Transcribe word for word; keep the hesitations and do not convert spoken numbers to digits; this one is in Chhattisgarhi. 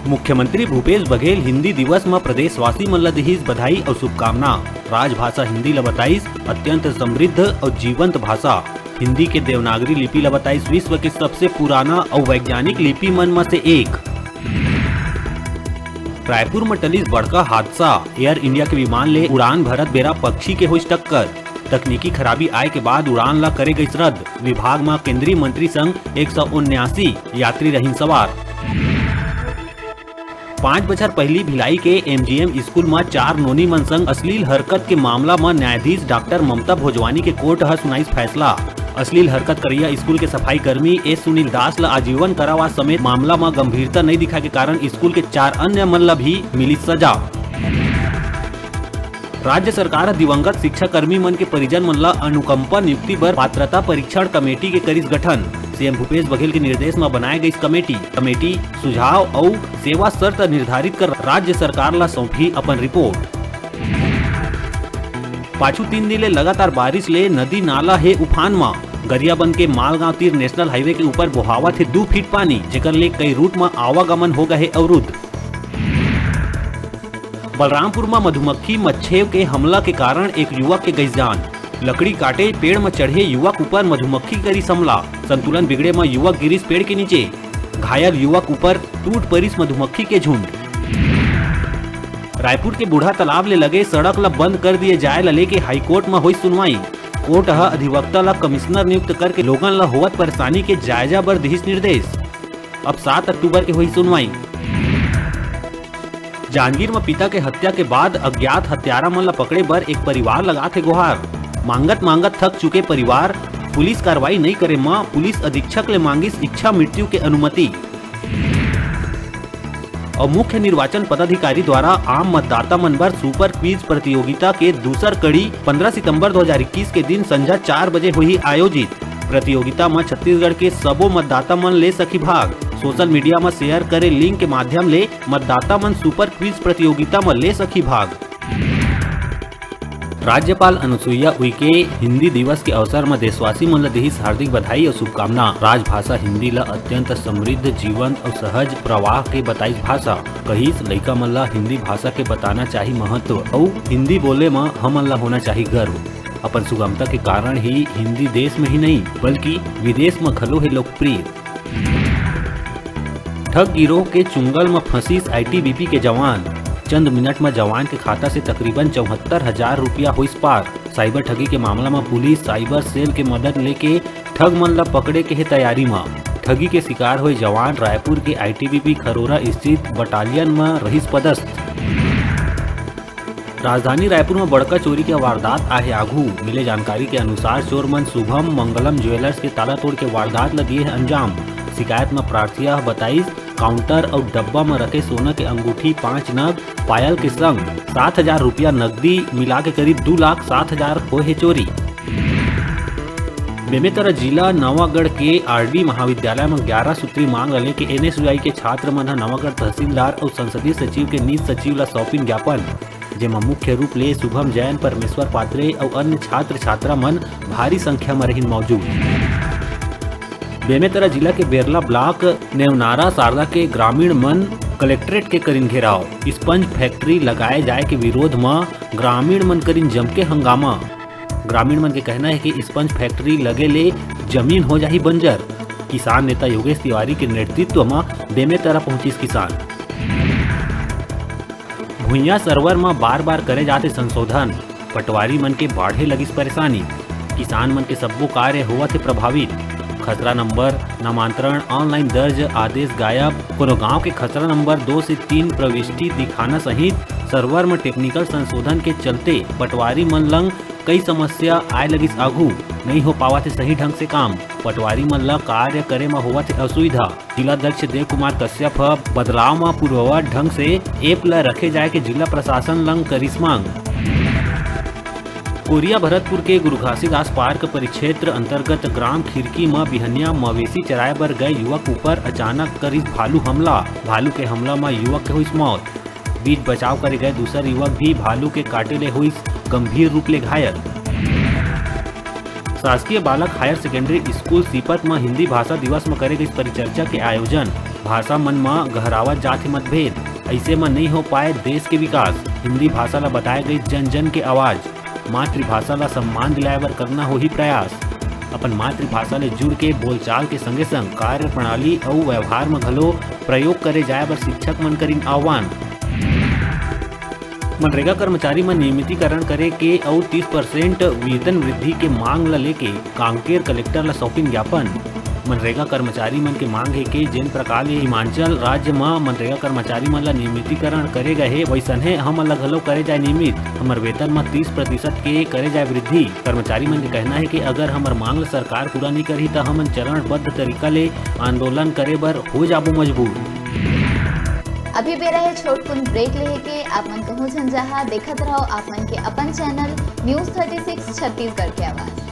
मुख्यमंत्री भूपेश बघेल हिंदी दिवस म प्रदेशवासी मन ल दिहिस बधाई अउ शुभकामना। राजभाषा हिंदी ल बताइस अत्यंत समृद्ध अउ जीवंत भाषा। हिंदी के देवनागरी लिपि ल बताइस विश्व के सबसे पुराना अउ वैज्ञानिक लिपि मन म से एक। रायपुर म टलिस बड़का हादसा, एयर इंडिया के विमान ले उड़ान भरत बेरा पक्षी के होइस टक्कर। तकनीकी खराबी आए के बाद उड़ान ल करे गइस रद्द। विभाग म केंद्रीय मंत्री संग एक सौ उन्यासी यात्री रहिन सवार। पाँच बछर पहिली भिलाई के एमजीएम स्कूल म चार नोनी मन संग अश्लील हरकत के मामला म न्यायाधीश डॉक्टर ममता भोजवानी के कोर्ट ह सुनाइस फैसला। अश्लील हरकत करइया स्कूल के सफाई कर्मी एस सुनील दास ल आजीवन कारावास समेत मामला म गंभीरता नइ दिखाए के कारण स्कूल के चार अन्य मन ल भी मिलिस सजा। राज्य सरकार ह दिवंगत शिक्षाकर्मी मन के परिजन मन ल अनुकंपा नियुक्ति बर पात्रता परीक्षण कमेटी के करिस गठन। सीएम भूपेश बघेल के निर्देश म बनाए गइस कमेटी। कमेटी सुझाव अउ सेवा शर्त निर्धारित कर राज्य सरकार ल सौंपही अपन रिपोर्ट। पाछू तीन दिन ले लगातार बारिश ले नदी नाला हे उफान म। गरियाबंद के मालगांव तीर नेशनल हाईवे के ऊपर बोहावत हे दू फीट पानी, जेकर ले कई रूट म आवागमन हो गए हे अवरुद्ध। बलरामपुर म मधुमक्खी मच्छेव के हमला के कारण एक युवक के गइस जान। लकड़ी काटे पेड़ म चढ़े युवक ऊपर मधुमक्खी करिस हमला। संतुलन बिगड़े म युवक गिरिस पेड़ के नीचे। घायल युवक ऊपर टूट परिस मधुमक्खी के झुंड। रायपुर के बूढ़ा तालाब ले लगे सड़क ल बंद कर दिए जाए ल लेके हाईकोर्ट म होइस सुनवाई। कोर्ट ह अधिवक्ता ल कमिश्नर नियुक्त करके लोगन ल होवत परेशानी के जायजा बर दिहिस निर्देश। अब सात अक्टूबर के होही सुनवाई। जांजगीर म पिता के हत्या के बाद अज्ञात हत्यारा मन ल पकड़े बर एक परिवार लगात हे गुहार। मांगत मांगत थक चुके परिवार पुलिस कार्रवाई नइ करे म पुलिस अधीक्षक ले मांगिस इच्छा मृत्यु के अनुमति। अउ मुख्य निर्वाचन पदाधिकारी द्वारा आम मतदाता मन बर सुपर क्विज प्रतियोगिता के दूसर कड़ी पंद्रह सितंबर दो हज़ार इक्कीस के दिन संझा चार बजे होही आयोजित। प्रतियोगिता म छत्तीसगढ़ के सबो मतदाता मन ले सकही भाग। सोशल मीडिया म शेयर करे लिंक के माध्यम ले मतदाता मन सुपर क्विज प्रतियोगिता म ले सकही भाग। राज्यपाल अनुसुईया उइके हिंदी दिवस के अवसर म देशवासी मन ल दिहिस हार्दिक बधाई अउ शुभकामना। राजभाषा हिंदी ल अत्यंत समृद्ध, जीवंत अउ सहज प्रवाह के बताइस भाषा। कहिस, लइका मन ल हिंदी भाषा के बताना चाही महत्व अउ हिंदी बोले म हमन ल होना चाही गर्व। अपन सुगमता के कारण ही हिंदी देश में ही नहीं, बल्कि विदेश म घलो हे लोकप्रिय। ठग गिरोह के चुंगल म फंसिस आईटीबीपी के जवान। चंद मिनट म जवान के खाता से तकरीबन चौहत्तर हजार रुपया होइस पार। साइबर ठगी के मामला म पुलिस साइबर सेल के मदद लेके ठग मन ल पकड़े के हे तैयारी म। ठगी के शिकार होए जवान रायपुर के आईटीबीपी खरोरा स्थित बटालियन म रहिस पदस्थ। राजधानी रायपुर म बड़का चोरी के वारदात आहे आघू। मिले जानकारी के अनुसार, चोर मन शुभम मंगलम ज्वेलर्स के ताला तोड़ के वारदात ल दिए हे अंजाम। शिकायत म प्रार्थी ह बताइस, काउंटर अउ डब्बा म रखे सोना के अंगूठी पाँच नग, पायल के संग सात हजार रुपया नकदी मिला के करीब दू लाख सात हजार होए हे चोरी। बेमेतरा जिला नवागढ़ के आरडी महाविद्यालय म ग्यारह सूत्री मांग ल लेके एनएसयूआई के छात्र मन ह नवागढ़ तहसीलदार अउ संसदीय सचिव के निज सचिव ल सौंपिन ज्ञापन, जेमा मुख्य रूप ले शुभम जैन, परमेश्वर पात्रे अउ अन्य छात्र छात्रा मन भारी संख्या म रहिन मौजूद। बेमेतरा जिला के बेरला ब्लॉक नेवनारा शारदा के ग्रामीण मन कलेक्ट्रेट के करिन घेराव। स्पंज फैक्ट्री लगाए जाए के विरोध म ग्रामीण मन करिन जमके हंगामा। ग्रामीण मन के कहना हे कि स्पंज फैक्ट्री लगे ले जमीन हो जाही बंजर। किसान नेता योगेश तिवारी के नेतृत्व म बेमेतरा पहुंचिस किसान। भुइयां सर्वर म बार-बार करे जाथे संशोधन, पटवारी मन के बाढ़े लगिस परेशानी। किसान मन के सब्बो कार्य होवत हे प्रभावित। खसरा नंबर, नामांतरण, ऑनलाइन दर्ज आदेश गायब, कोनो गांव के खसरा नंबर दो से तीन प्रविष्टि दिखाना सहित सर्वर म टेक्निकल संशोधन के चलते पटवारी मन लंग कई समस्या आए लगिस आघू, नइ हो पावत हे सही ढंग से काम। पटवारी मन ल कार्य करे म होवत हे असुविधा। जिलाध्यक्ष देव कुमार कश्यप ह बदलाव म पूर्ववत ढंग से ऐप ल रखे जाए के जिला प्रशासन लंग करिस मांग। कोरिया भरतपुर के गुरु घासीदास पार्क परिक्षेत्र अंतर्गत ग्राम खिरकी म बिहनिया मवेशी चराए बर गए युवक ऊपर अचानक करिस भालू हमला। भालू के हमला म युवक के होइस मौत। बीच बचाव करे गए दूसर युवक भी भालू के काटे ले होइस गंभीर रूप ले घायल। शासकीय बालक हायर सेकेंडरी स्कूल सीपत म हिंदी भाषा दिवस म करे गइस परिचर्चा के आयोजन। भाषा मन म गहरावत जात हे मतभेद, अइसे म नइ हो पाए देश के विकास। हिंदी भाषा ला बताए गई जन जन के आवाज। मातृभाषा ला सम्मान दिलाए बर करना होही प्रयास। अपन मातृभाषा ले जुड़ के बोलचाल के संगे संग कार्य प्रणाली अउ व्यवहार म घलो प्रयोग करे जाए बर शिक्षक मन करिन आह्वान। मनरेगा कर्मचारी मन नियमितीकरण करे के अउ तीस परसेंट वेतन वृद्धि के मांग ल लेके कांकेर कलेक्टर ल सौंपिन ज्ञापन। मनरेगा कर्मचारी मन के मांग हे के जेन प्रकार ले हिमाचल राज्य म मनरेगा कर्मचारी मन ल नियमितीकरण करे गए हे, वैसनहे हमन ल घलो करे जाए नियमित। हमर वेतन म तीस प्रतिशत के करे जाए वृद्धि। कर्मचारी मन के कहना हे कि अगर हमर मांग ल सरकार पूरा नइ करही, त हमन चरणबद्ध तरीका ले आंदोलन करे बर हो जाबो मजबूर। अभी बेरा हे छोटकुन ब्रेक लेहे के। आप मन कहूं झन जाहा, देखत रहो आप मन के अपन channel news thirty six Chhattisgarh के आवाज।